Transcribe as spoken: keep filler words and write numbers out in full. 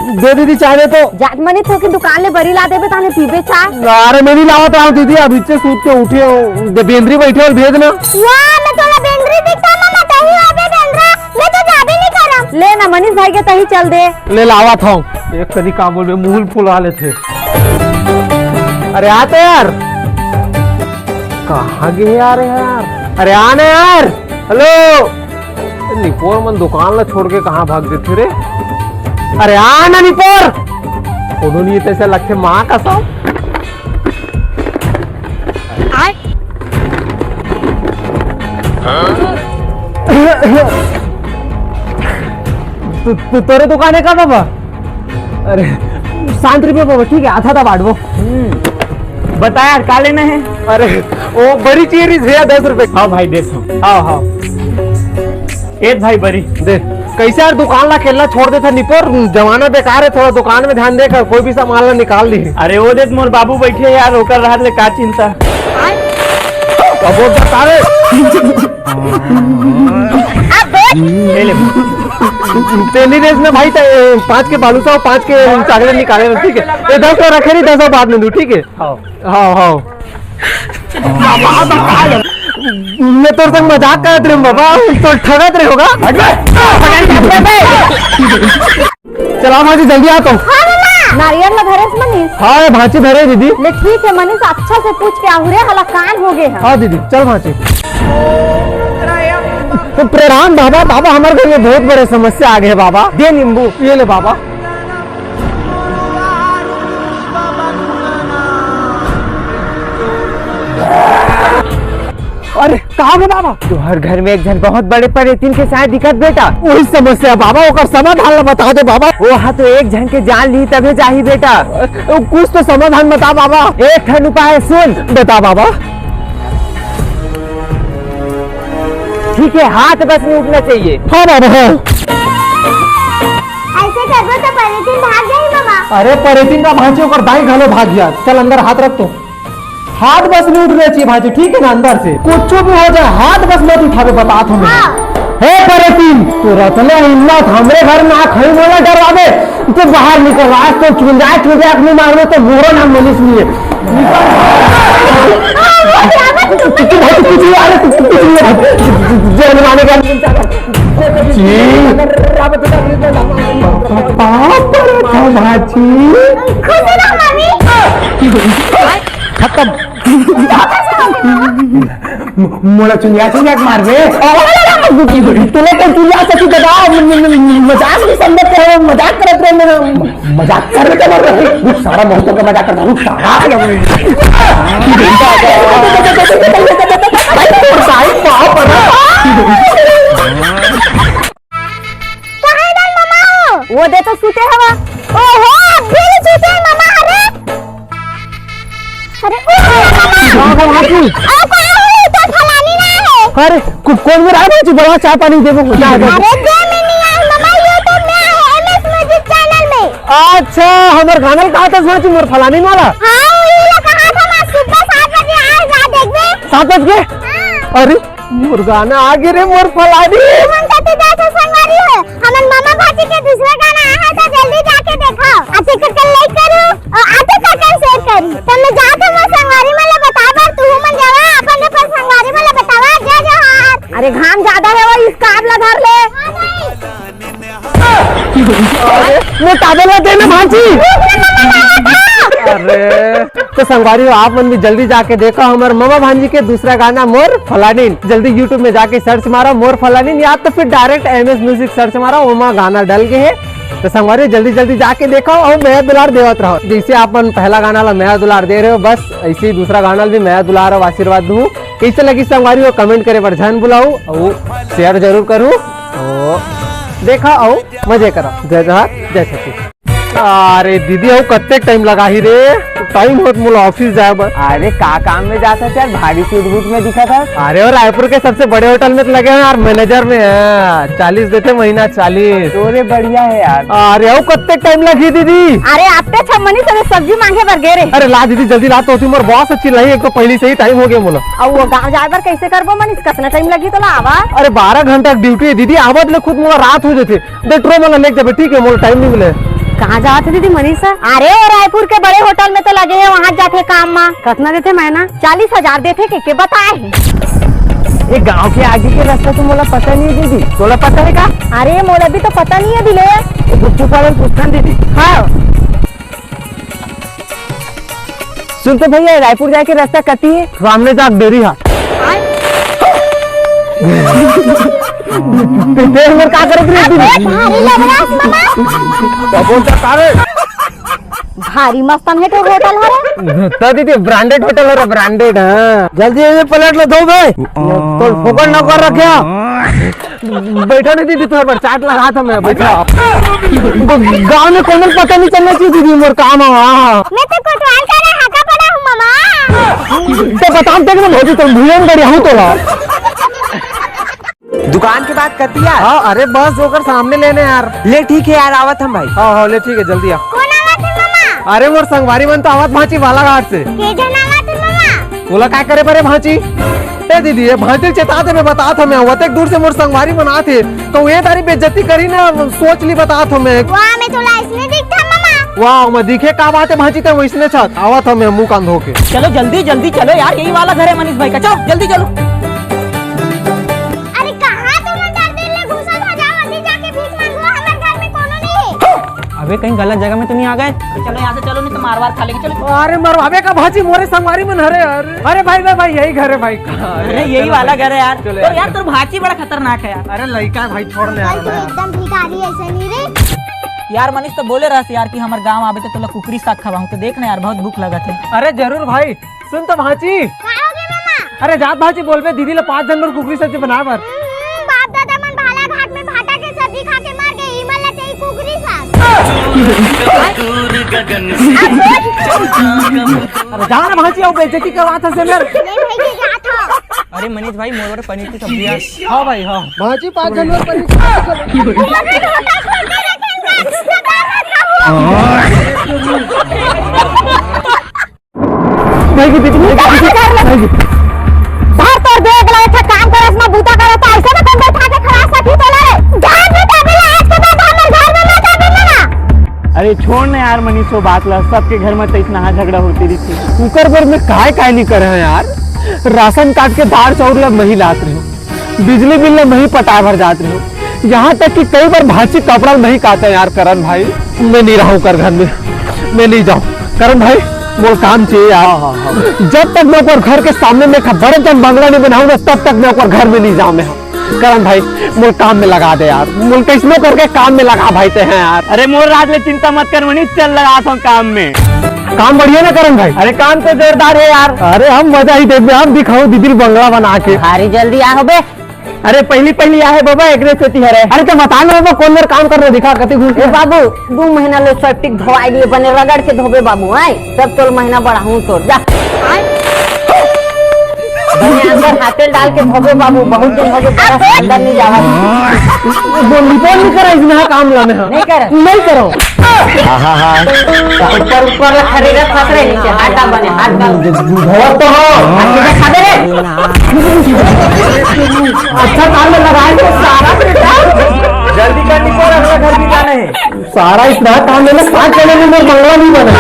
दे दीदी, चाय दे तो। जात मनी थोकिन दुकान ले बरी ला देबे, ताने पीबे चाय। अरे, मैं नहीं लावत रहा हूँ दीदी, अभी से सूत के उठे हो, दे बेंदरी बैठे हो, भेज ना। वाह, मैं तोला बेंदरी दिखता, मम्मा, तही होबे बेंदरा, मैं तो जाबे नहीं करम। ले ना, मनीष भाई के तही चल दे। ले लावत हूँ। एक कदी का बोलबे, मुंह फुला लेथे। अरे, आ तो यार। कहाँ गए यार, यार? अरे, आ ना यार। हेलो। निपोर मन दुकान ला छोड़ के कहाँ भाग देथे रे? अरे आ ना निपोर, कोनो नहीं तैसे लगथे माँ कसम। आय। तू, तू, तोरे दुकान है का बाबा? अरे शांत रहिबे बाबा, ठीक है, आधा आधा बांटबो। हम्म। बता यार, का लेना है? अरे, वो बरी चाहिए रहिस भैया, दस रुपए। हाँ भाई, दे दो। हाँ, हाँ। ए भाई, बरी। दे। कैसे यार, दुकान ला अकेला छोड़ देथा निपोर, जमाना बेकार है, थोड़ा दुकान में ध्यान दे कर, कोई भी सामान ला निकाल ली। अरे, वो देख, मोर बाबू बैठे यार, ओकर रहत ले का चिंता। अब वो बता रे। ले ले। तेली रेस में भाई, ते-, पाँच के बालूसा और पाँच के चॉकलेट निकाले, ठीक है? ये दस का रखे नहीं, दस का बाद में दूँ, ठीक है? हाँ। हाँ, हाँ। मैं तोर संग मजाक करत रहे बाबा, तो ठगत रहे होगा। चला भांची, जल्दी आ तो। हाँ, मामा। नारियल ला धरेस मनीष? हाँ, ये भांची धरे दीदी। ले ठीक है मनीष, अच्छा से पूछ के आहू रे, हलाकान हो गए हैं। हाँ दीदी, चल भांची। तो प्रणाम बाबा, बाबा हमारे घर में बहुत बड़े समस्या आ गए हैं बाबा। दे नींबू। ये ले बाबा। अरे, का हो बाबा? तुहर घर में एक झन बहुत बड़े परेतिन के साथ दिखत बेटा। वही समस्या बाबा, ओकर समाधान ला बता दे बाबा। वो हा तो एक झन के जान ली तभे जाही बेटा। कुछ तो समाधान बता बाबा। एक ठन उपाय सुन। बता बाबा। ठीक है, हाथ बस में उठना चाहिए। हाँ बाबा, हाँ। ऐसे करबो तो परेतिन भाग जाही मामा। अरे परेतिन का भांची, ओकर दाई घलो भाग गया। चल अंदर हाथ रख तो। हाथ बस नहीं उठना चाहिए भांची, ठीक है ना? अंदर से कुछ भी हो जाए, हाथ बस मत उठावे, बता तुम्हें। हाँ। हे परेतिन, तोर अतना हिम्मत, हमरे घर में आके मोला डरावे, तो बाहर निकल। आज तो चुंजा चुंजा अपनी मार में तो मोरो नाम मनीष नहीं है। निकल। तू भाई, तू कुछ नहीं, अरे तू कुछ नहीं है। जय माने का। जी। बाप रे, भांची। खुश रहो, मम्मी। खत्म। मोला चुंजा चुंजा के मार दे। तोला तो चुंजा से तू दबा, म-, म-, म-, मजाक नहीं समझत है, मजाक करत रहे मेरा। मजाक कर रहे थे, मर रहे। रुक, सारा मोहतों का मजाक करता, रुक, सारा। भाई, बाप रे। कहाँ है मामा हो? वो दे तो सूते हवा। ओहो, अभी ले सूते हैं मामा, अरे। अरे, ओ मामा। हाँ, हाँ, हाँ, तू। ओ, कहाँ हो? तो फलानी ना है। अरे, को-, कौन मेरा है भांची? बड़ा चाय पानी देबो। जा, जा। अरे, दे में नहीं आए मामा, YouTube में आए, एमएस म्यूजिक चैनल में। अच्छा, हमर गाना कहा था भांची, मोर फलानी वाला? हाँ, वही ला कहा था, मैं सुबह सात बजे आए, जा देखबे। सात बज के? हाँ। अरे, मोर गाना आ गे रे, मोर फलानी। हमन कते जात हो संगवारी हो? हमन मामा भांची के दूसरा गाना आया है, तो जल्दी जाके देखो। आते कर कर लाइक करो और आते कर कर शेयर करी। तो मैं जात हूँ, मोर संगवारी मन ला बतावा, तू मन जावा, अपन अपन संगवारी मन ला बतावा। जय जोहार। अरे घाम ज्यादा है, वो स्कार्फ ला धर ले। हाँ भाई। अरे, मैं ताबे ला देना भांची। अरे, तो संगवारी हो, आप मन भी जल्दी जाके देखो हमर ममा भांजी के दूसरा गाना मोर फलानिन। जल्दी YouTube में जाके सर्च मारो मोर फलानिन, या तो फिर डायरेक्ट एमएस म्यूजिक सर्च मारो, ओमा गाना डल गए है। तो संगवारी हो, जल्दी जल्दी जाके देखो और मया दुलार देवत रहो। जैसे आप मन पहला गाना ला मया दुलार दे रहे हो, बस ऐसे ही दूसरा गाना ला भी मया दुलार और आशीर्वाद दूँ। कैसे लगी संगवारी हो, कमेंट करे बर झन भुलाऊ और शेयर जरूर करू। और देखा और मजे करा। जय जोहार, जय छत्तीसगढ़। अरे दीदी, अउ कत्ते टाइम लगाही रे? टाइम होत मोला ऑफिस जाए बर। अरे का काम में जात हस यार, भारी सूट बूट में दिखत हस। अरे, और रायपुर के सबसे बड़े होटल में तो लगे हैं यार, मैनेजर में है, चालीस देथे महीना, चालीस। तोरे बढ़िया है यार। अरे, अउ कत्ते टाइम लगही दीदी? अरे, आते छह मनी से सब्जी मांगे बर गे रे। अरे ला दीदी, जल्दी ला तो, मोर बॉस चिल्लाही, एक तो पहली से ही टाइम हो गया मोला। अब वो गांव जाए बर कैसे करबो मनीष, कतना टाइम लगही तोला आवा? अरे, बारह घंटा ड्यूटी है दीदी, आवत ले खुद मोला रात हो जाथे। दे ट्रो मन लेके जाबे, ठीक है, मोला टाइम नहीं मिले। कहाँ जावत हे दीदी मनीषा? अरे, वो रायपुर के बड़े होटल में तो लगे हे, वहाँ जाथे काम मा। कतना देथे महीना? चालीस हजार देथे के, के बताए हे। ये गांव के आगे के रास्ता तो मोला पता नहीं हे दीदी, तोला पता हे का? अरे, मोला भी तो पता नहीं हे दिले। गुप्चुप वाले पूछथन दीदी। हाँ। सुन तो भैया, रायपुर जाए के रास्ता कती हे? सामने जाके डेरी हा। ते हमर का करत रहे तू? अबे, भारी लग रहा है, मामा। बाबू, का रे? भारी मस्त हे तो होटल हरे। त दीदी, ब्रांडेड होटल हरे, ब्रांडेड, हाँ। जल्दी ये प्लेट ला धो बे। तो फोकट न कर रखे। बैठा नहीं दीदी, तोहर बर चाट लगात हंव मैं, बैठा। गांव में कोनो ल पता नहीं चलना चाहिए दीदी, मोर काम हे, हाँ। मैं तो कोतवाल का रहा, हाका पड़ा हूँ, मामा। तो बताओ, देख ना भौजी, तुम भूलन गड़िया हूँ तोला। दुकान के बात करती यार। हाँ, अरे बस ओकर सामने लेने यार। ले ठीक हे यार, आवत हंव भाई। हाँ, हाँ, ले ठीक हे, जल्दी आ। कोन आवत हे, मामा? अरे मोर संगवारी मन तो आवत भांची बालाघाट से। के झन आवत हे, मामा? तोला का करे परे भांची? ए दीदी, ये भांची ल चेता दे, मैं बतात हंव मैं, अतेक दूर से मोर संगवारी मन आत हे, तो ये तारी बेइज्जती करही ना, सोच ली बतात हंव मैं। वाह, मैं तोला इसने दिखता मामा। वाह, मैं दिखे का बात हे भांची, ते वैसने छत आवत हंव मैं मुंह कान धो के। चलो जल्दी, जल्दी चलो यार, यही वाला घर हे मनीष भाई का, चलो जल्दी चलो। अरे कहाँ तुम अंदर दिल ले घुसल हो जाओ, अभी जाके भीख मांगो, हमारे घर में कोनो नहीं हे। अबे कहीं गलत जगह में तो नहीं आ गए? चलो यहाँ से चलो, नहीं तो मार वार खा लेंगे, चलो। अरे मरवाबे का भांची, मोरे संगवारी मन हरे यार। अरे भाई, भाई, भाई, यही घर हे भाई। अरे यही वाला घर हे यार। चलो तो यार, यार, तोर भांची बड़ा खतरनाक हे यार। अरे लइका हे भाई, छोड़ ले यार। भाई, तू एकदम भिखारी ऐसे नहीं रे। यार मनीष तो बोले रहस यार कि हमर गांव आबे तो तोला कुकरी साग खवाऊं, तो देख ना यार, बहुत भूख लगत हे। अरे जरूर भाई, सुन तो भांची। का हो गे मामा? अरे जात भांची बोलबे दीदी ला पांच झन बर कुकरी सब्जी बनाए बर। हम्म, बाप दादा मन भालाघाट में भाटा के सब्जी खा के मर गे, इमन ला चाहिए कुकरी साग। अरे जा ना भांची, अउ बेइज्जती करवात हस मेर। नहीं भाई, ये जात हो। अरे मनीष भाई, मोर बर पनीर की सब्जी यार। हाँ भाई, हाँ। भांची पांच झन बर पनीर की सब्जी। भाई की दीदी, भाई की दीदी, भाई की। घर तोर देख ले, अच्छा काम करस ना, बूता करस, तो ऐसे में तुम बैठा के खवा सकही तोला रे। घर में तो बोला, आज के बाद हमर घर में मत आबे ना। अरे छोड़ ना यार मनीष, वो बात ला, सबके घर में तो इतना झगड़ा होती रही थी। उकर बर मैं काय काय नहीं करे हंव यार। राशन कार्ड के दार चाउर ला मही लात रहे हंव। बिजली बिल ला मही पटाए भर जात रहे हंव। यहाँ तक कि कई बार भांची कपड़ा ला मही काते हंव यार करण भाई। मैं नहीं रहूं कर घर में, मैं नहीं जाऊं। करण भाई, मोर काम चाहिए यार। हाँ, हाँ, हाँ। जब तक मैं ओकर घर के सामने में एक बड़े जन बंगला नहीं बनाऊं ना, तब तक मैं ओकर घर में नहीं जाऊं मैं। करण भाई, मोर काम में लगा दे यार, मोर कैसनो करके काम में लगा भाई ते हैं यार। अरे मोर राज ले चिंता मत कर मनीष, चल लगा तो काम में। काम बढ़िया ना करण भाई? अरे काम तो जोरदार हे यार। अरे हम मजा ही देखबे, हम दिखाऊं दीदी बंगला बना के। अरे जल्दी आ हो बे। अरे पहली पहली आहे बाबा, एकरे सेती हरे। अरे तो बता ना बाबा, कोन मेर काम करना दिखा, कति घुस ए बाबू, दू महीना ले सेप्टिक धोवाई लिए, बने रगड़ के धोबे बाबू, आय तब तोल महीना बढ़ाऊं तोर, जा। बने अंदर हाथ तेल डाल के धोबे बाबू, बहुत दिन हो गए, बड़ा अंदर नहीं जावा। वो रिपोर्ट नहीं करा इसमें, हाँ, काम लाने, हाँ। नहीं करे। नहीं करो। ऊपर ऊपर ला खड़े रह, फंस रहे नीचे, हाथ डाल बने, हाथ डाल। धोवत तो हो। हाथ सीधा खा दे रे। अच्छा काम में लगाए तो सारा बेटा। जल्दी कर निकल, अगला घर भी जाना है। सारा इतना काम में ना, सात जने में मेरा बंगला नहीं बना।